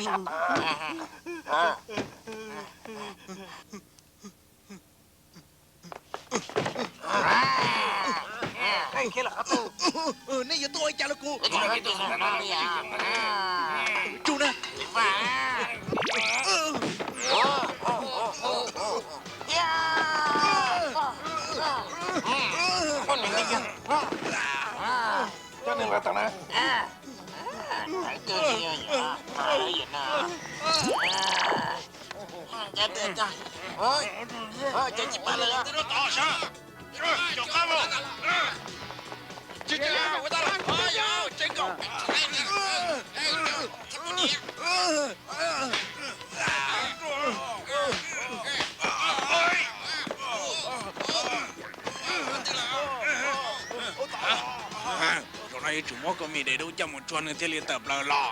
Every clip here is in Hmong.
sab tod. Nej yuav tuaj ua cas rau kuv? Tsum na. Coj nws los tom na. Zaum no yuav tsum muab koj me dev dub coj mus tsuag nws thiaj li tawm plaws los.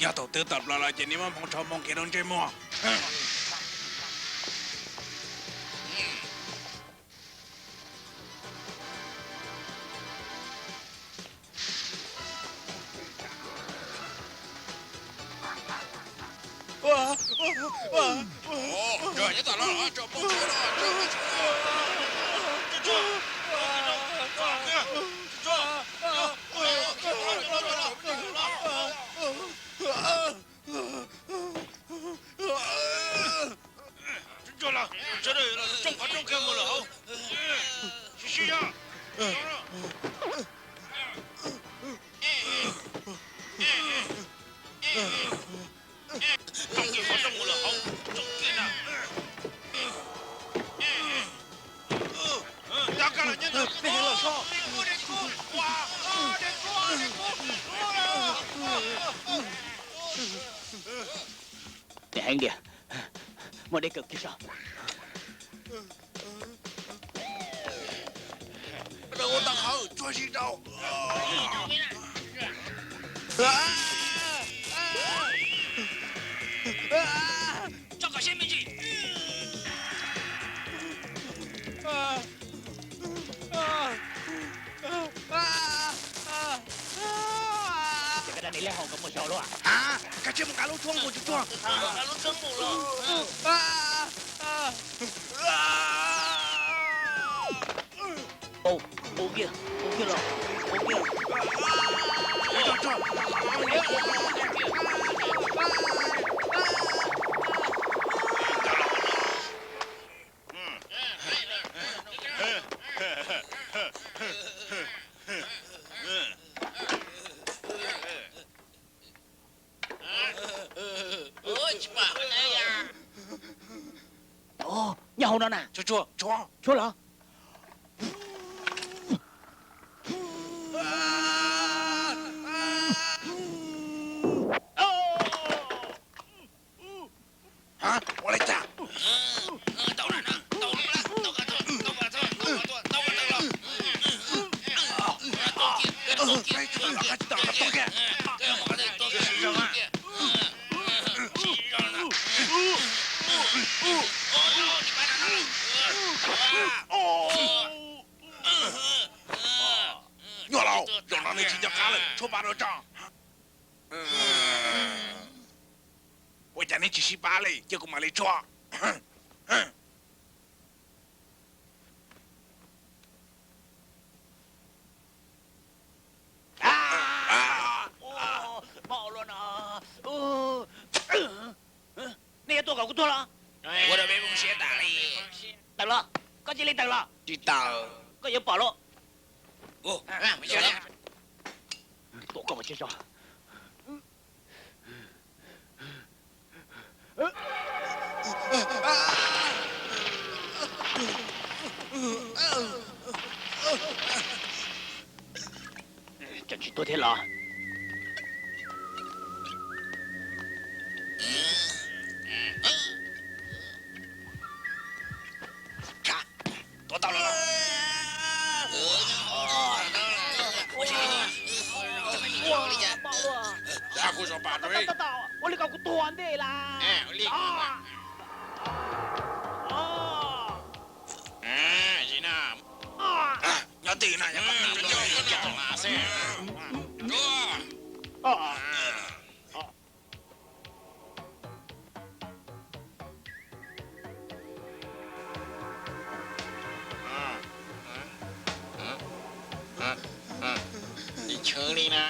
Yog thaum twg tawm plaws los ces neb muab hmoov tsho moo kiag rau ntsej muag. Tsuag los, sawv daws los rooj qhov rooj kiag mus lawm hauv. Sib sib zog. Rooj kiag qhov rooj mus lawm hauv, rooj kiag na. Tag kag los nyob ntawd. Niam heev tiag, muab dej kawm kiag saib. Ua tau qhov tsuag zis rau. Ces koj rab niag leb hau koj muaj zog luaj. Koj tsis mus nqa lub tshuab mus tsuag tsuag. Nqa lub tshuab mus los. Ua, ua kiag, ua kiag los, ua kiag. Nyob hauv no na. Tshuab los. Ua li cas? Nyuaj los, zaum no nws tsis nco qab lawm, tshuab pab dua tso. Ua cas neb tsis sib pab li, cia kuv mam li tshuab. Nej yuav tuaj kom kuv tuag los? Ua rau peb poob siab tas li. Tawm los, koj cia li tawm los. Tsis tawm. Koj yuav pom los. Tuaj koj mas tsis tso. Tseem tsis tuag thiab los? Tuag tau los. Ua li ko kuv tuag ntej las. Nyob twj ywm na, nyob twj ywm. Ua, ua, ua. Tsis chwv li na.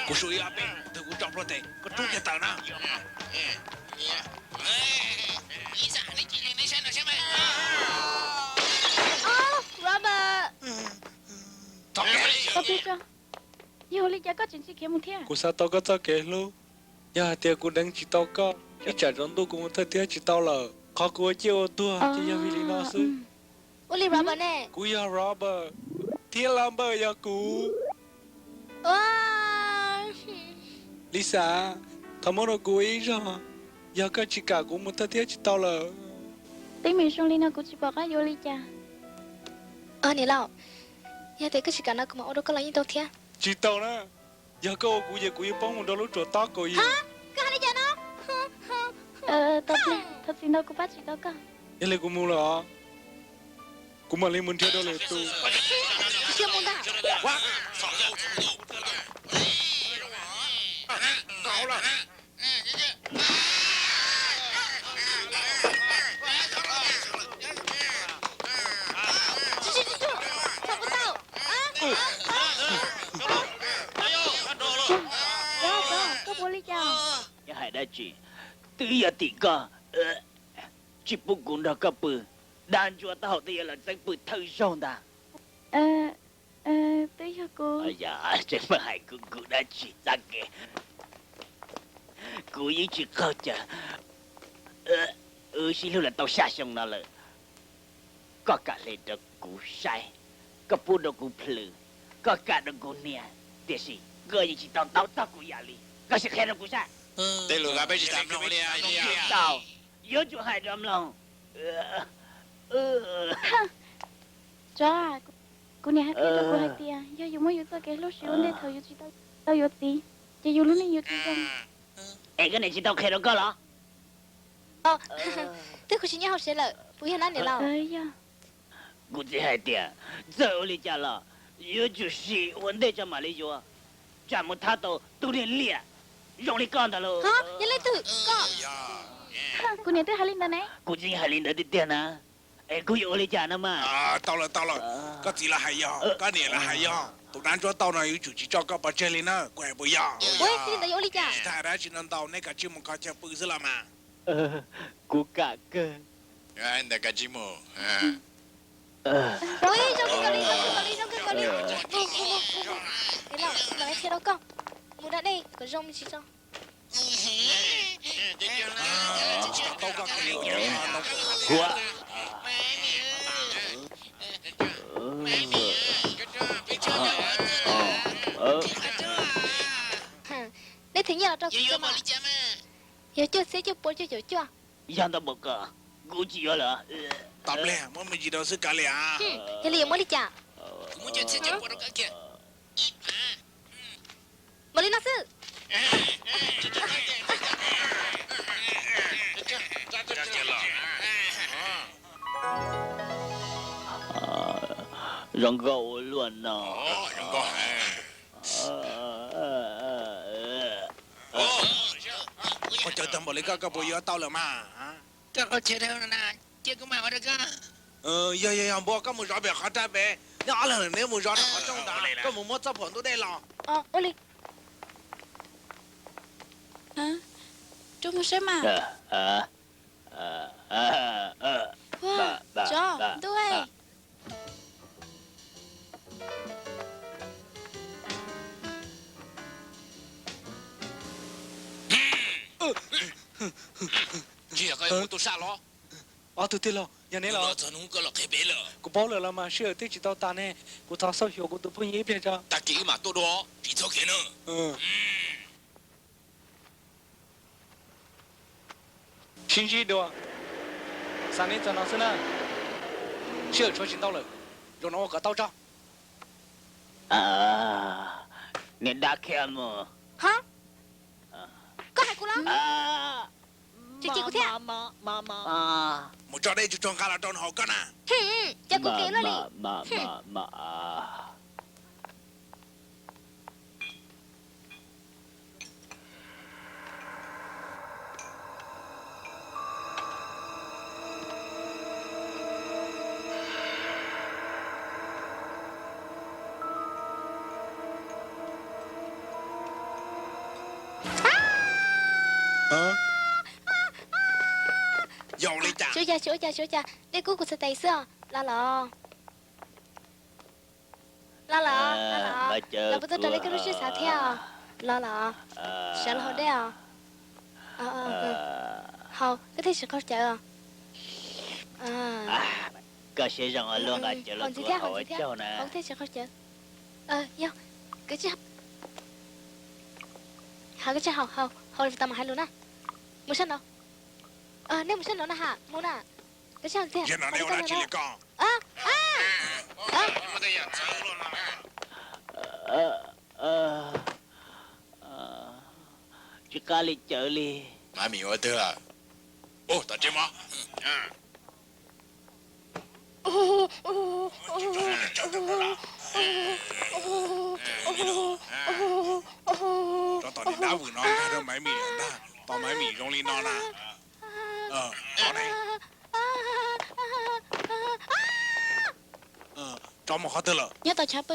Kuv su ib ob peb, thaum kuv tso plhuav tes koj rub kiag tawm na. Robert, yog ua li cas koj tseem tsis khiav mus thiab? Kuv xav tau koj txoj kev hlub. Yog hais tias kuv deev tsis tau koj, ib tsam tsaus ntuj kuv mus thawj thiab tsis tau lawm. Qhov kuv ua ciaj ua tuag ces yog vim li no xwb. Ua li Robert ne? Kuv yog Robert, thiab Lambert yog kuv. Lisa, thov muab rau kuv ib zaug, yog koj tsis kam kuv mus thawj thiab tsis tau lawm. Teeb meem zoo li no kuv tsis pom qab yuav ua li cas. Niam laus, yog tias koj tsis kam no kuv mam ua rau koj los yeej tau thiab. Tsis tau na, yog koj ua kuv ces kuv yuav poob mus rau lub tsuas tob kaus yawg. Koj hais li cas no? Thov txim ntau kuv pab tsis tau koj. Yog li kuv mus lawm os. Kuv mam li mus nrhiav rau lwm tus. Koj ua li cas? Yog hais dab tsi? Twb yog tim koj tsis pub kuv nrog koj pw, dab ntsuab taub hau twb yuav los txeeb pw thawj zaug ntag. Twb yog kuv. Tseem hais kuv kuv dab tsi txaj kev. Kuv yeej tsis qaug cawv. Wb sib hlub los tau xya xyoo no lawm. Koj kam hle rau kuv saib, koj pub rau kuv plhws, koj kam rau kuv hnia, tiam sis koj yeej tsis tau taub txog kuv yam li. Koj sim qhia rau kuv saib. Tej lus koj peb tsis tas mloog li. Tau, yuav tsum hais rau mloog. Tsov, kuv niam hais qhia rau kuv hais tias yog yus muab yus txoj kev hlub siv ua ntej thaum yus tsis tau yuav txiv, ces yus lub neej yuav tsis zoo. Es koj niam tsis tau qhia rau koj los? Twb kuv tsis nyob hauv tsev lawm, puas yog na niam laus? Kuv txiv hais tias txawm ua li cas los yuav tsum siv ua ntej tso mam li yuav, tsam mus thab tau tus niag liam zoo li koj ntag lauj. Yog leej twg koj? Kuv niam twb hais li ntawd ne. Kuv txiv hais li ntawd tiag tiag na. Es kuv yuav ua li cas no mas? Tau lawm tau lawm, koj txiv los hais yog, koj niam los hais yog, tus dab ntsuab tauj no yuav tsum tsis tso koj pov tseg li na, kuv hais puas yog? Ua li ntawd yuav ua li cas? Tsis tas dab tsi no ntau, neb kav tsij mus kho chaw pw xwb los mas. Kuv kam kawg. Ntawd kav tsij mus. Mus da dej kom zoo tsis tso. Neb thim nyiaj los rau kuv mas. Yog cuaj txhiab cuaj pua cuaj caum cuaj. Yog ntau npaum ko, kuv tsis yuav lawm. Tau pliag, muab me ntsis rau xwb kav liam. Yog li yuav muab li cas? Mam li no xwb. Zoo nkauj ua luaj no. Koj caw tag npaum li koj, koj puas yuav tau lawm mas? Koj qaug chaw dhau na, cia kuv mam ua rau koj. Yog yog yog, npua koj mus zov pem qhov raj pem, neb ob leeg neb mus zov rau qhov rooj ntawd, koj mus muab txoj phuam ntub dej los. Ua li. Rub mus saib mas. Tsov ntuj. Tsis yog koj yuav mus tu sab los? Ob tug tij laug, yog neb los? Kuv paub lawm los mas, sij hawm twb tsis tau tas ne. Kuv thov xauj xyuas kuv tus phooj ywg ib pliag tso. Tag kis wb mam tuaj dua, tsis txhob khiav na. Sib ntsib dua. Xav neb txog no xwb na. Sij hawm tshuav tsis ntau lawm, zaum no ua kom tau tso. Niag dab khiav mus. Koj hais kuv los? Tsis cem kuv thiab. Mus tso dej tsuag tsuag nqa los rau nws haus koj na. Cov kuv kev luaj li. Tsis ua cas, tsis ua cas, tsis ua cas, nej kub kuv txhais tes xwb os. Los los. Los los, los los. Los puas tau raws li koj lub siab xav thiab os? Los los. Sawv los haus dej os. Haus, koj thiaj tsis qaug cawv os. Koj siab zoo ua luaj, nqa cawv los kuv haus ua tsaug na. Haus thiaj tsis qaug cawv. Yog, koj tsis haus, haus tsis tau mas hais lus na. Mus sab nraud. Nej mus sab nraud na ha, mus na. Koj tsis haus tiag. Tsis qab li cawv li. Maiv Mim ua twg lawm? Tom tsev mov. Tso tom niag dab vwm no nkag rau Maiv Mim lawm ntag. Tos Maiv Mim zoo li no na. Tso mus qhov twg lawm? Nyob tom chav pw.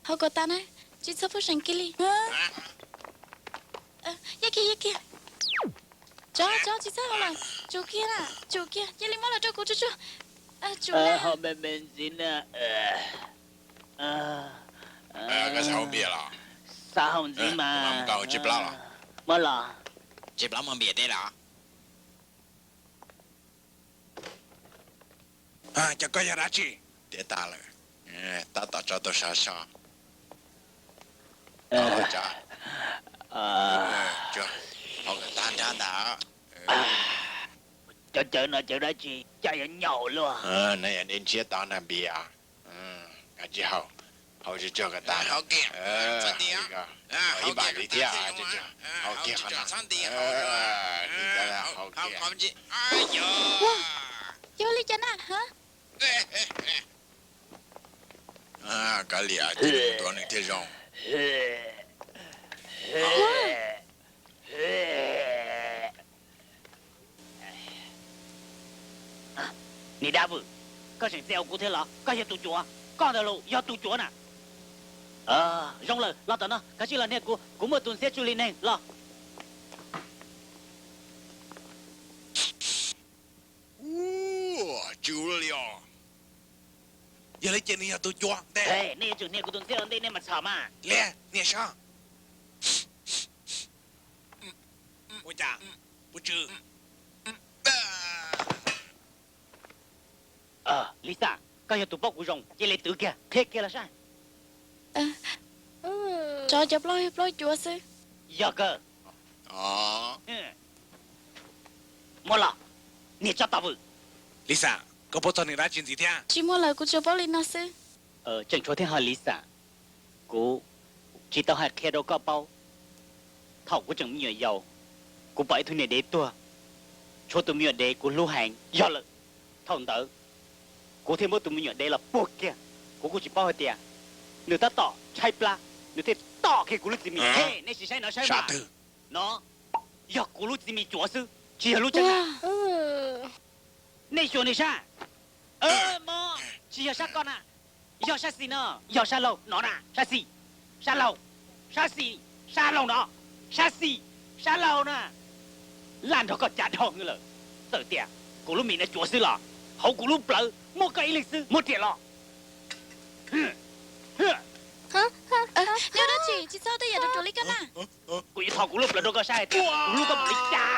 Haus kom tas na, tsis txhob pub seem kiag li. Yaj kiag, yaj kiag. Tso, tso, tsis txhob haus lawm. Tsum kiag na, tsum kiag, cia li muab los rau kuv tsuag tsuag. Tsum na. Haus me me ntxiv na. Koj xav haus npias los? Xav haus ntxiv mas. Muab los. Tsib plab muag npias teb los? Cov koj yog dab tsi? Tiav tas lawm, tab tom tso tau sov so. Haus kom tag nrho ntag. Cov cawv no cawv dab tsi, cas yuav nyaum luaj. No yog dej ntshiab tod na npias. Koj tsis haus, haus tsuag tsuag kom tas. Ib npam li thiab, haus kiag qhov no. Haus kiag. Yog li cas na? Kav liam, cia li mus tuav nws thiaj zoo. Niag dab vwm, koj tseem txia ua kuv thiab los? Koj yog tus cuav, koj ntag los yog tus cuav na. Zoo lawm, los tom no, koj cia li los nias kuv, kuv muaj tus ntxhiab tsw li neeg los. Tsw li os. Yog li ces nws yog tus cuav ntag. Nej yuav tsum nias kuv tus ntxhiab ua ntej nej mam txhom mas. Nias, nias seb. Ua cas puas tsw? Lis Xas, koj yog tus paub kuv zoo, cia li twv kiag, qhia kiag los saib. Tsov cov plaub yog plaub cuav xwb. Yog kawg. Muab los, niag tsov tom vwm. Lis Xas, koj paub txog nws dab tsi ntxiv thiab? Tsis muaj lawm, kuv tsuas paub li no xwb. Tseem tshuav thiab ho Lis Xas. Kuv tsis tau hais qhia rau koj paub. Thaum kuv tseem me nyuam yaus, kuv pom ib tug niam dev tuag, tshuav tus me nyuam dev kuv hlub heev. Yog lawm, thaum ntawd kuv thiaj muab tus me nyuam dev los puag kiag. Kuv kuj tsis paub hais tias nws tab tom tshaib plab, nws thiaj tom kiag kuv lub txiv mis. Nej sim saib no saib mas. No yog kuv lub txiv mis cuav xwb, tsis yog lub tsev na. Nej xyuas nws sab. Mob, tsis yog sab koj na. Yog sab xis no, yog sab laug no na, sab xis, sab laug, sab xis, sab laug no, sab xis, sab laug na. Laj nrog koj cav dhau lawm. Txawm tias kuv lub mis no cuav xwb los hauv kuv lub plawv muaj koj ib leeg xwb, muab riam los. Neb ua dab tsi? Tsis txhob tej yam ruam ruam li koj na. Kuv yuav tho kuv lub plawv rau koj saib hais tias kuv hlub koj npaum li cas.